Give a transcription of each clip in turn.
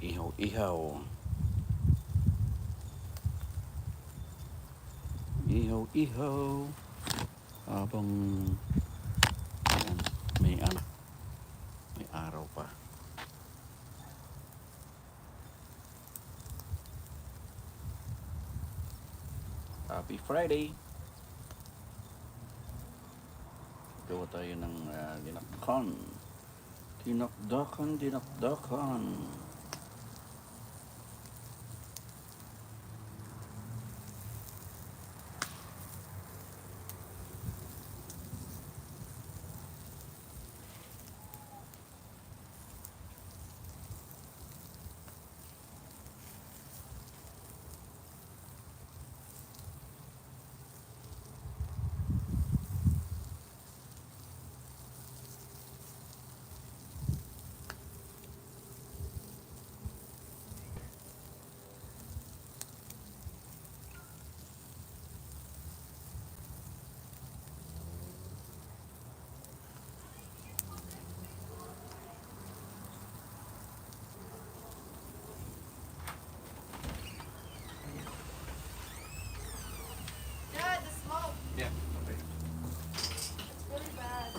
Ihaw-ihaw. Ihaw-ihaw. Habang ayan, may araw pa. Happy Friday. Gawa tayo ng dinakdakan. Dinakdakan. Dad, the smoke. Yeah, okay. It's really bad.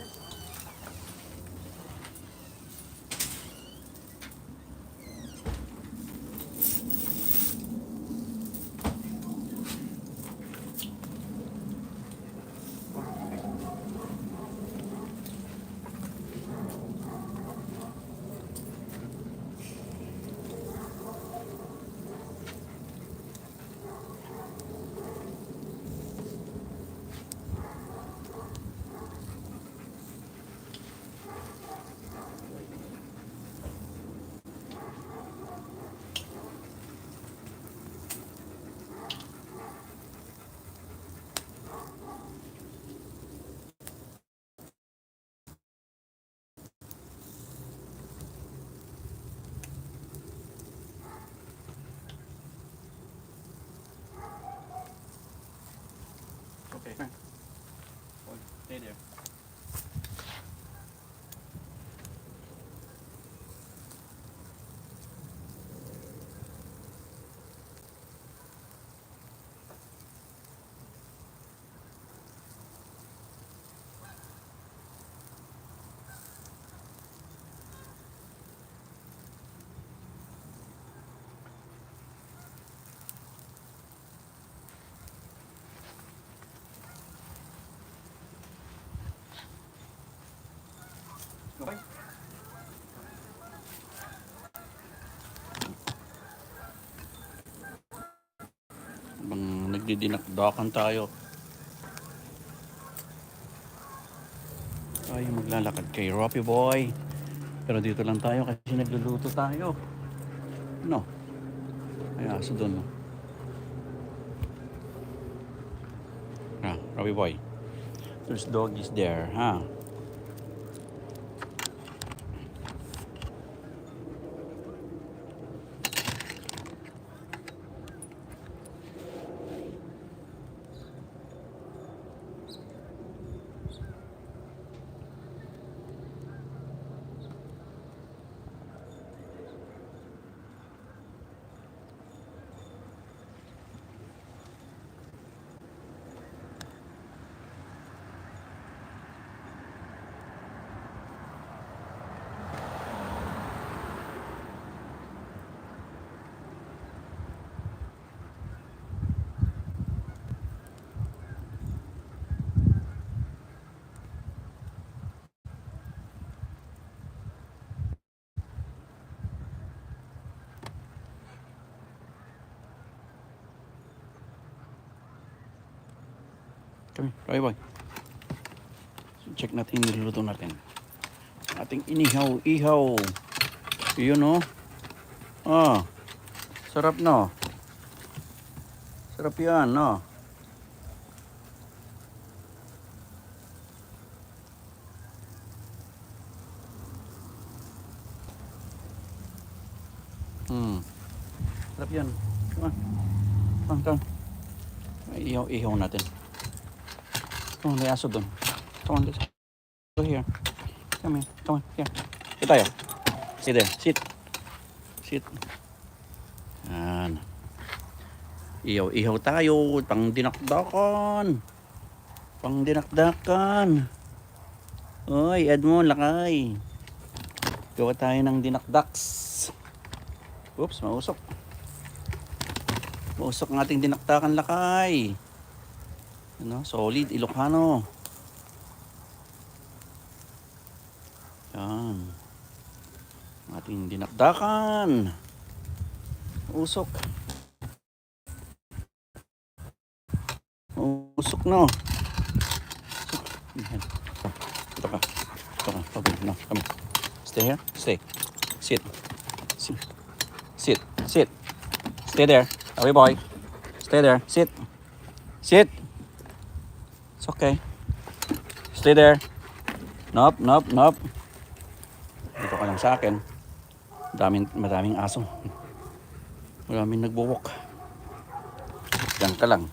Okay. Stay there. Okay. Habang nagdidinakdakan tayo, tayo maglalakad kay Roppy Boy. Pero dito lang tayo kasi nagluluto tayo. No, may aso doon. No? Roppy Boy. There's doggies there, ha? Kami, Roppy Boy. Check natin yung niluluto natin. Ating inihaw-ihaw. Yun, no? Ah, sarap, no? Sarap yan, no? Sarap yan. Come on. Come. Ihaw natin. Come on, may aso doon. Come on, let's go here. Come here. Come on, here. Sit tayo. Sit there. Sit. Sit. Yan. Ihaw-ihaw tayo. Pang dinakdakan. Pang dinakdakan. Oy, Edmond, lakay. Gawa tayo ng dinakdaks. Oops, mausok. Mausok ng ating dinakdakan, lakay. Ano, solid, Ilocano. Yan. Ating dinakdakan. Usok. Usok, no. Yan. Ito ka. Ito ka. Okay, no. Come on. Stay here. Stay. Sit. Sit. Sit. Sit. Stay there. Away, boy. Stay there. Sit. Sit. It's okay. Stay there. Nope, nope, nope. Dito ka lang sa akin. Madaming aso. Maraming nagbuwok. Diyan ka lang.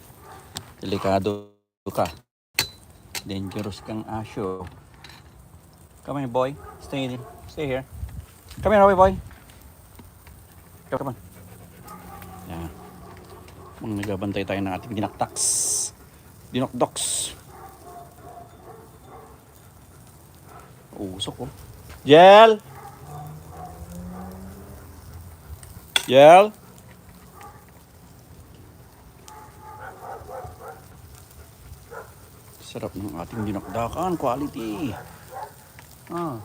Delikado ka. Dangerous kang aso. Come here, boy. Stay here. Come here, boy. Come on. Yan. Nagbabantay tayo ng ating dinakdaks. Dinokdoks. Usok, oh. Jel! Jel! Sarap ng ating dinakdakan. Quality. Ah.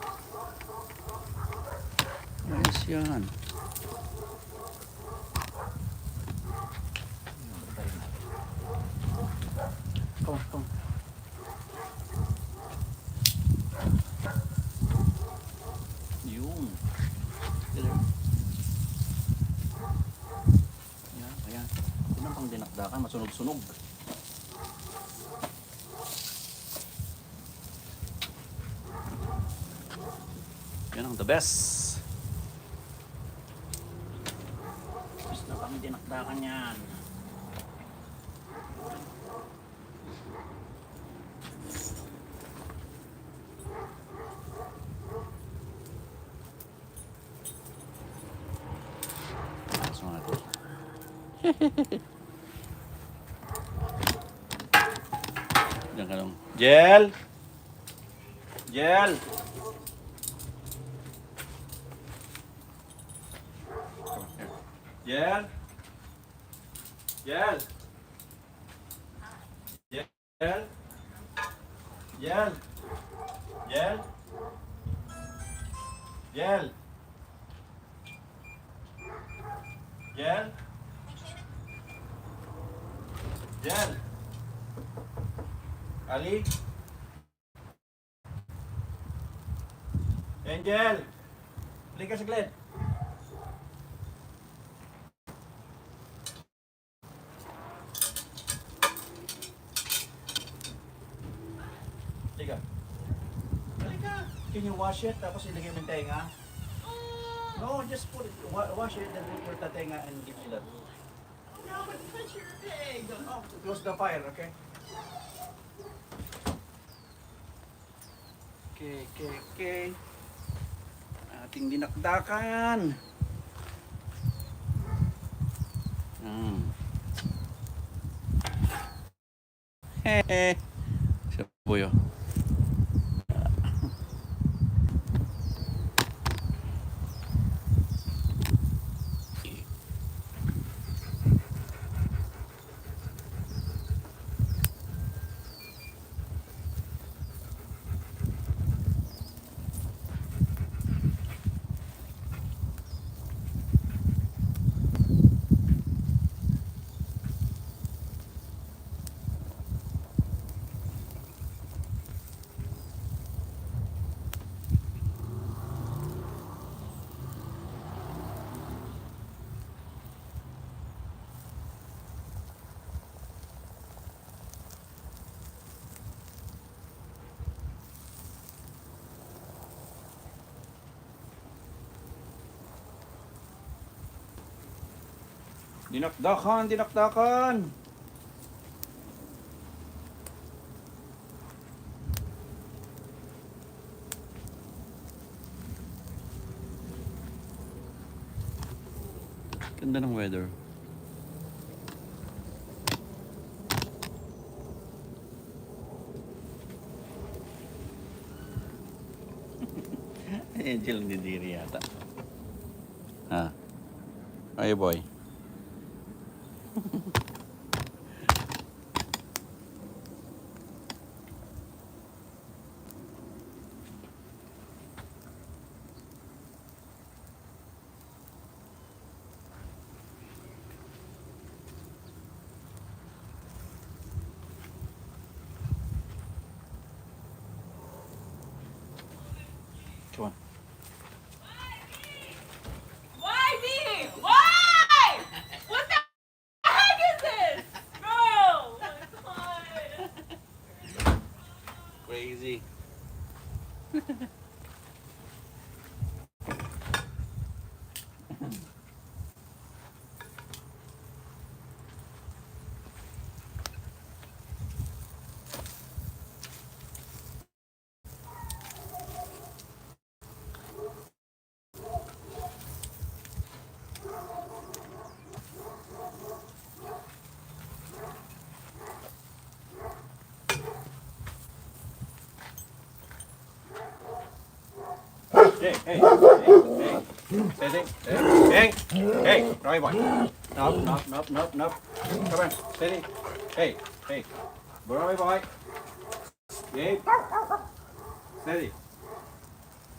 Ayos yan. Come. Yun. Ayan. Ito na pang dinakdakan. Masunog-sunog. Yan ang the best. Gusto na pang dinakdakan yan. Diyan ka lang. Jel! Jel! Jel! Jel! Jel! Jel! Jel! Jel! Jel! Jel! Ali? Angel! Halika saglit. Halika. Halika. Can you wash it? Tapos ilagay mo yung tenga? No, just put it. Wash it and then put the tenga and give me that. No, but touch your pig. No, close the fire, okay? Okay. Ating dinakdakan. Sabuyo. Dinakdakan. Ganda ng weather. Angel hindi diri yata. Ha? Ay boy. Come on. Why me? Why? What the heck is this? Bro! Oh my God. Crazy. Hey, hey, hey, hey. Steady. Hey, hey, Roy boy. Nope. Come on, steady. Hey, hey. Roy boy. Hey. Steady.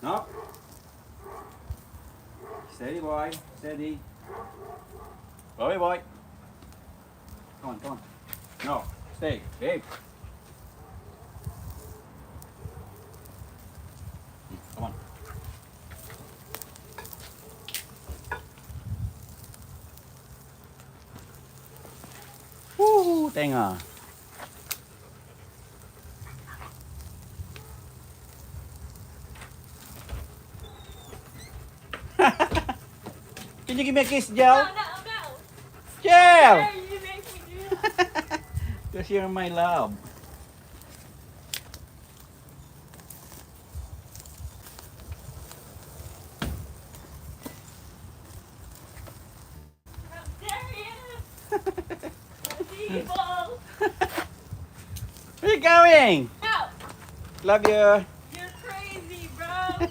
No. Steady boy. Steady. Roy boy. Come on. No. Stay. Hey. Come on. Woo, tenga. Can you give me a kiss, No, Jel? no. Jel! Why you make me do that? Because you're my love. How dare you? That's evil. Where you going? No, Love you. you're crazy, bro.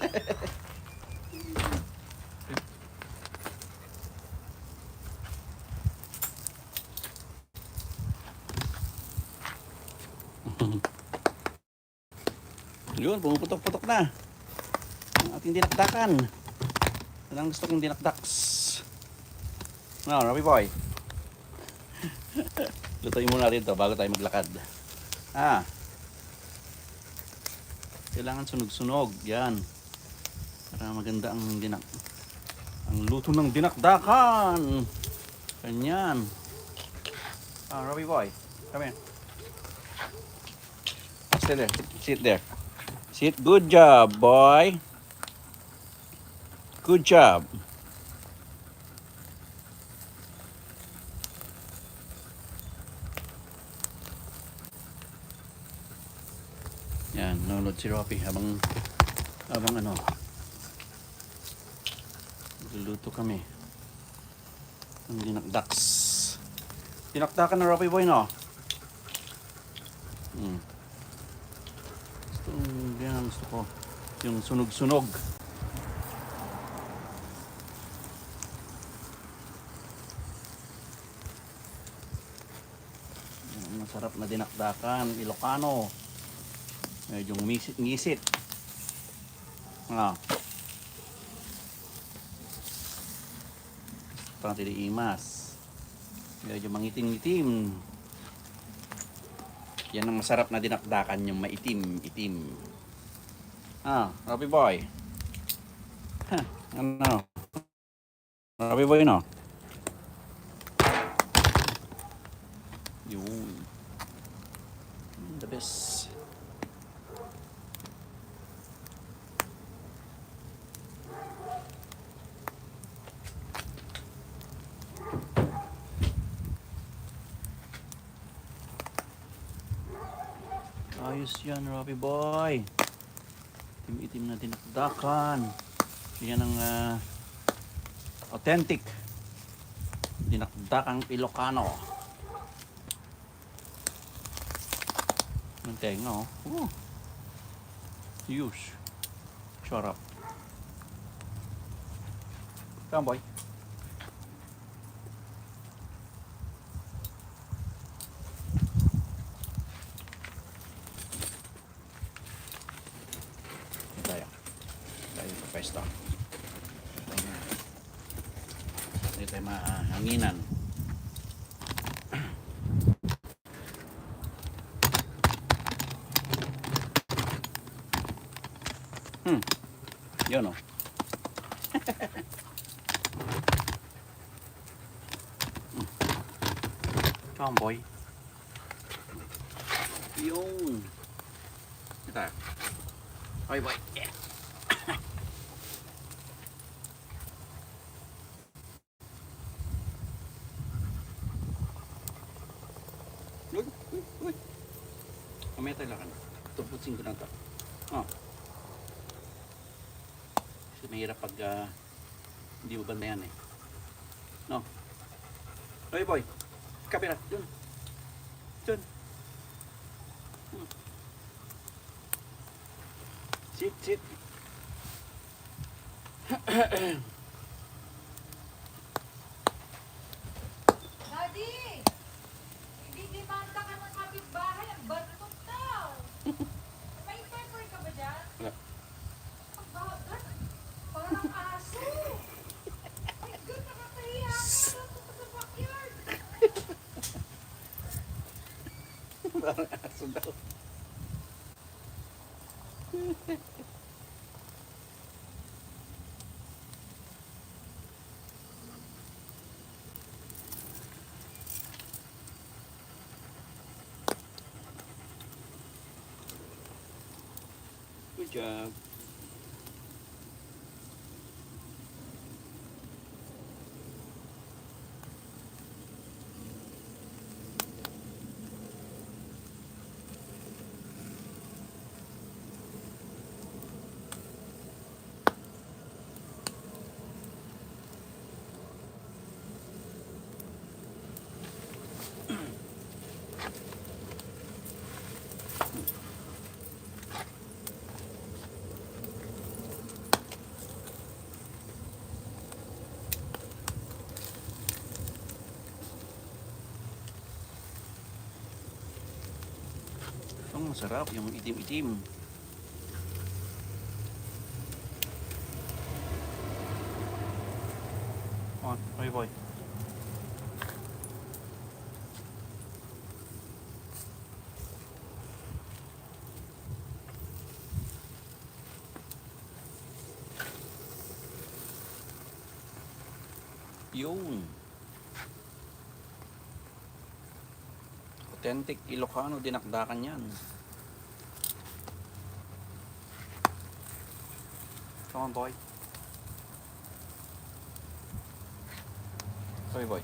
Yun, pumuputok-putok na. Ang ating dinakdakan. Yan ang gusto kong dinakdaks. No, Robbie boy. Lutuin muna rin to bago tayo maglakad. Ah. Kailangan sunog-sunog. Yan. Para maganda ang ang luto ng dinakdakan. Ganyan. Ah, Robbie boy. Come here. Stay there. Sit there. Sit. Good job, boy. Good job. Yan, nanonood si Roppy habang ano, nagluluto kami ng dinakdaks. Dinakdakan na Roppy boy, no? Gusto ko yung sunog-sunog. Yan, masarap na dinakdakan, Ilocano. Medyo ngisit-ngisit. Ah. Pang tiliimas. Medyo mangitim-itim. Yan ang masarap na dinakdakan, yung maitim-itim. Ah, Robbie boy. Huh, ano? Robbie boy, no? Yun. The best. Ayos yan, Robbie boy. Itim-itim na dinakdakan. Yan ang authentic Dinakdakang Ilocano. Ang tenga, oh. Huge. Sarap. Come, boy. Tayo. Tayo sa pwesto. Hindi tayo mahanginan. Yun, oh. Come, boy. Yun. Ito. Okay, boy. Yeah. Uy, uy, uy. Mamaya tayo lakan. Tupusin ko na ito. Oh. Kasi mahirap pag hindi mo bandayan eh. No? Okay, boy. Kapira. Dun. Dun. Sit, sit. Daddy! Hindi-demanda ka ng kapitbahay. Ang batok daw. May pepper ka ba dyan? Wala. Ang bagat. Parang aso. My God, nakakahiya ka na sa backyard. Parang aso daw. Good job. Ang masarap yung itim-itim. On, okay, boy. Yun. Authentic Ilocano dinakdakan yan. Come on, boy. Sorry, boy.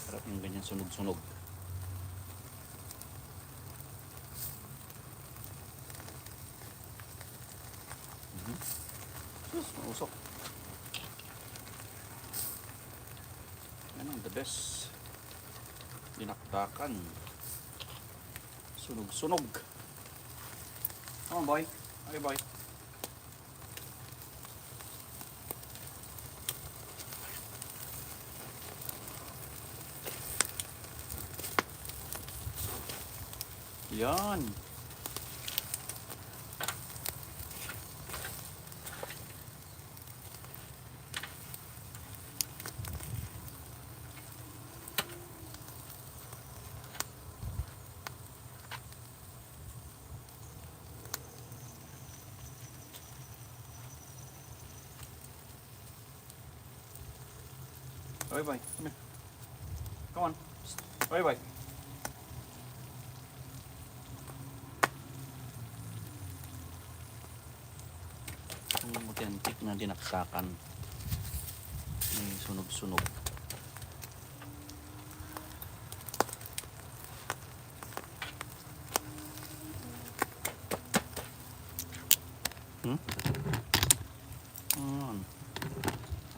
Sarap yung ganyan sunog-sunog. Sus, mausok. Yan ang the best. Dinakdakan. Sunog-sunog. Come on, boy. Okay, boy. Yan. Okay, bye. Come here. Come on. Bye bye. Ang authentic na dinaksakan. May sunog-sunog. Hmm?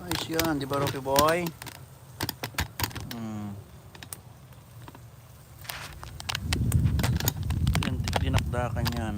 Ayos yan, di ba Rocky Boy? Dinakdakan yan.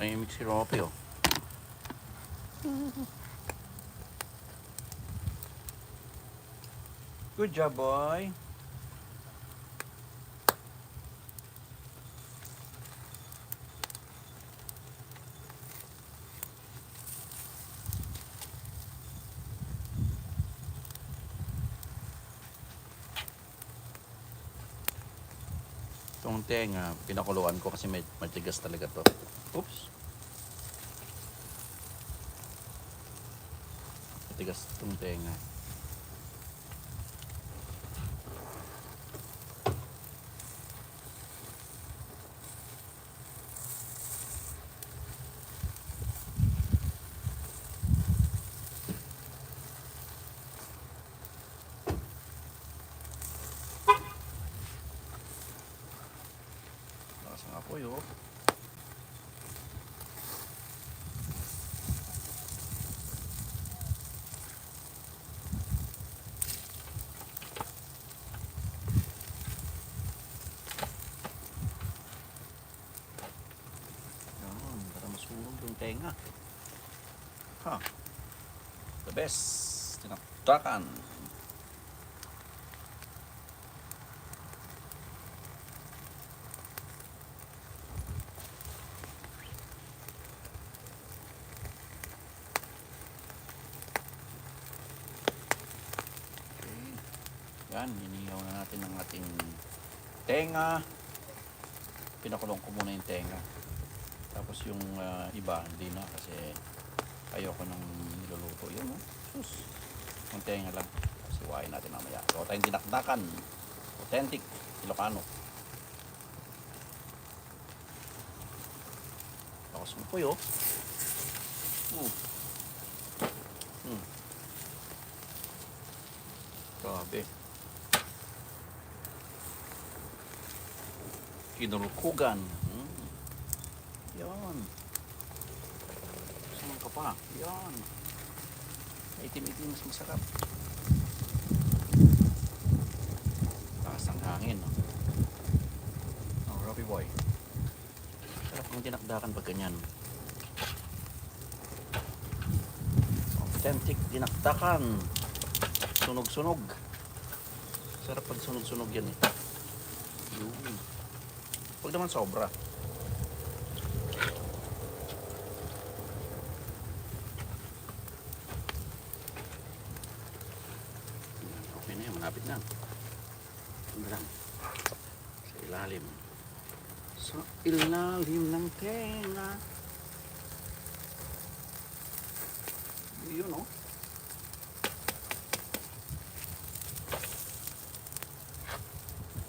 Tahimik si Rocky, oh. Good job, boy. Itong tenga, pinakuluan ko kasi matigas talaga to. Oops. Matigas itong tenga. Lakas ng apoy, oh. Yan, para masunog yung tenga. Ha. The best. Tinaktakan. Yan, inihaw na natin ang ating tenga. Pinakulong ko muna yung tenga. Tapos yung iba, hindi na kasi ayoko nang niluluto. Yun, oh. Sus. Yung tenga lang. Kasi wain natin mamaya. So, tayong dinakdakan. Authentic. Ilocano. Tapos mo po yun. Grabe. Kinulukugan. Yan. Saan ka pa? Yan. Itim-itim mas masarap. Lakas ng hangin. Oh, Rocky Boy. Sarap ang dinakdakan pag ganyan. Authentic dinakdakan. Sunog-sunog. Sarap pag sunog-sunog yan, eh. Yun. Huwag naman sobra. Okay na yan, malapit na. Ano lang? Sa ilalim. Sa ilalim ng tenga. Yun, oh.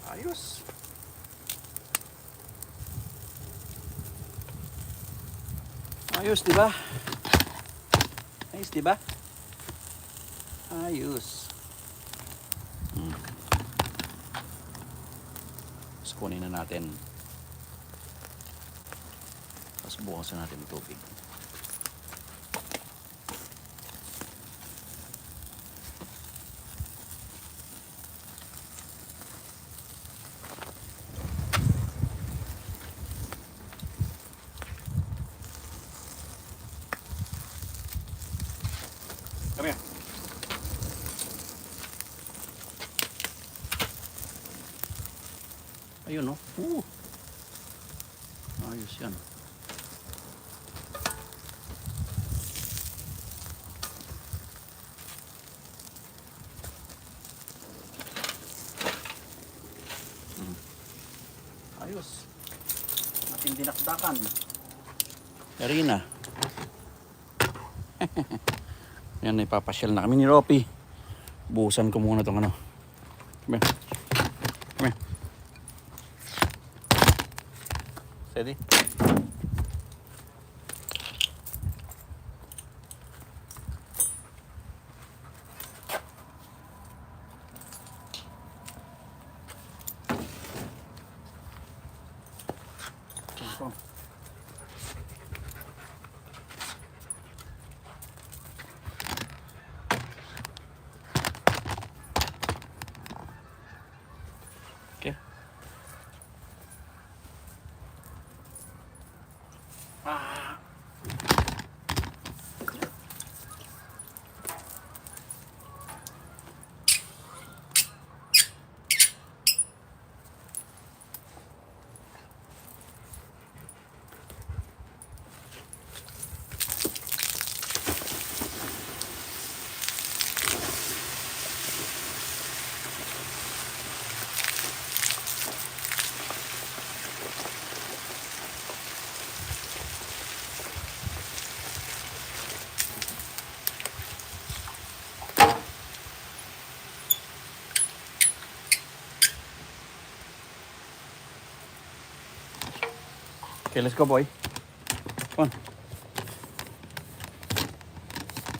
Ayos. Ayos, di ba? Ayos, di ba? Ayos. Tapos kunin na natin. Tapos bukasan natin ang tubig. Ayun, no? Ayos yan. Ayos. Ating dinakdakan. Karina. Yan, ipapasyal na kami ni Ropi. Buhusan ko muna itong ano. Come here. Come here. Steady. Come. Okay. Okay, let's go, boy. Come on.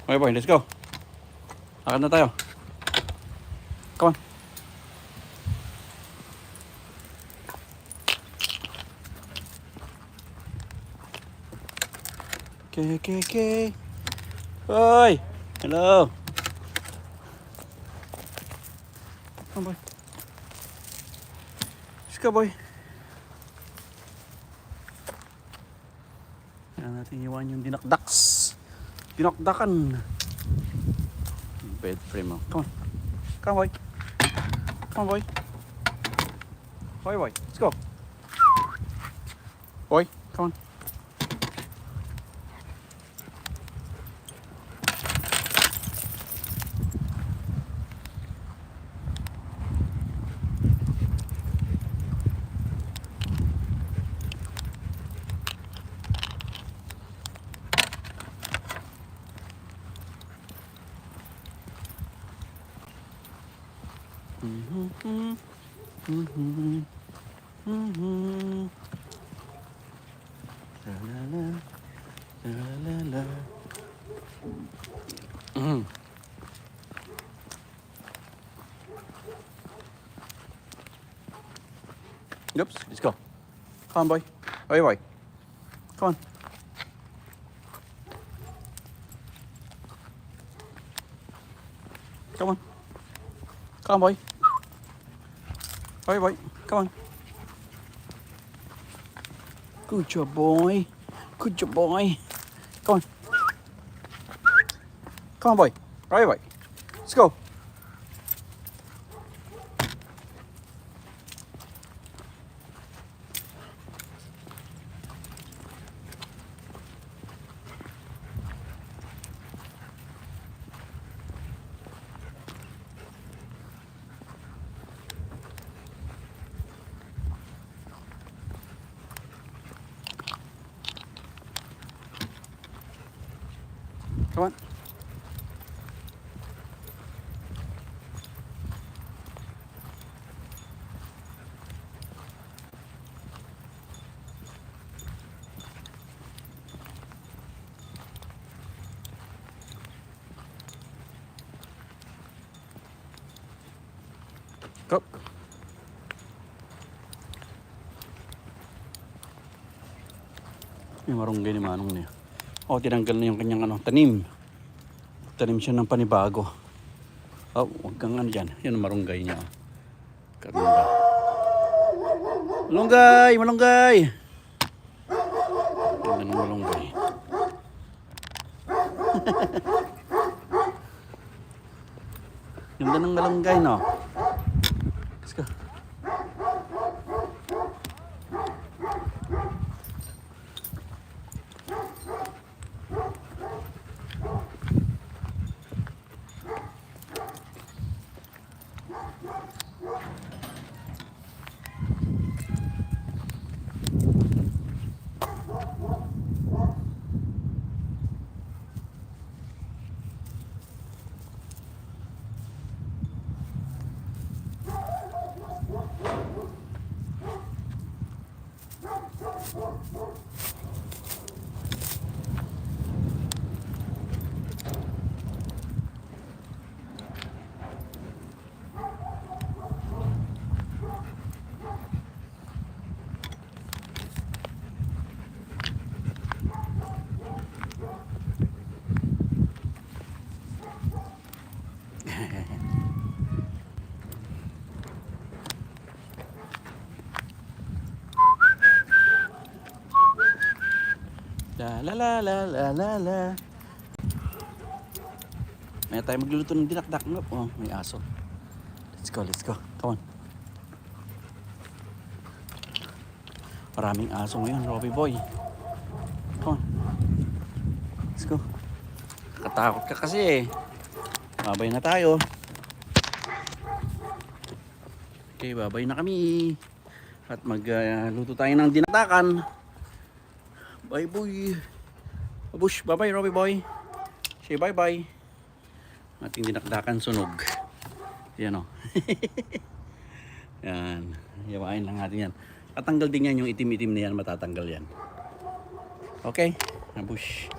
Okay, boy, let's go. Lakad na tayo. Come on. Okay. Boy! Hello! Come on, boy. Let's go, boy. Kailangan natin iwan yung dinakdaks. Dinakdakan. Bed frame mo. Come on. Come on, boy. Come on, boy. Boy. Let's go. Boy, come on. La. Oops, let's go. Come on, boy. Boy. Come on. Come on. Come on, boy. Boy. Come on. Good job, boy. Good job, boy. Come on. Come on, boy. Boy. Let's go. Come on. Go. Yung marunggay ni Manong niya. O, tinanggal na yung kanyang tanim. Tanim siya ng panibago. Oh, huwag kang dyan. Yan ang marunggay niya. Ganda. Malunggay! Ganda ng malunggay. Ganda ng malunggay, no? Let's go. La la la la la la la. May tayo magluluto ng dinakdak. Oh, may aso. Let's go, let's go. Come on. Maraming aso ngayon, Robbie boy. Come on. Let's go. Katakot ka kasi eh. Babay na tayo. Okay, babay na kami. At magluto tayo ng dinakdakan. Bye boy. Abush, bye bye Robbie boy. Say bye bye. Ating dinakdakan sunog. Yan o. Yan. Yawain lang natin yan. Tatanggal din yan yung itim-itim na yan. Matatanggal yan. Okay. Abush.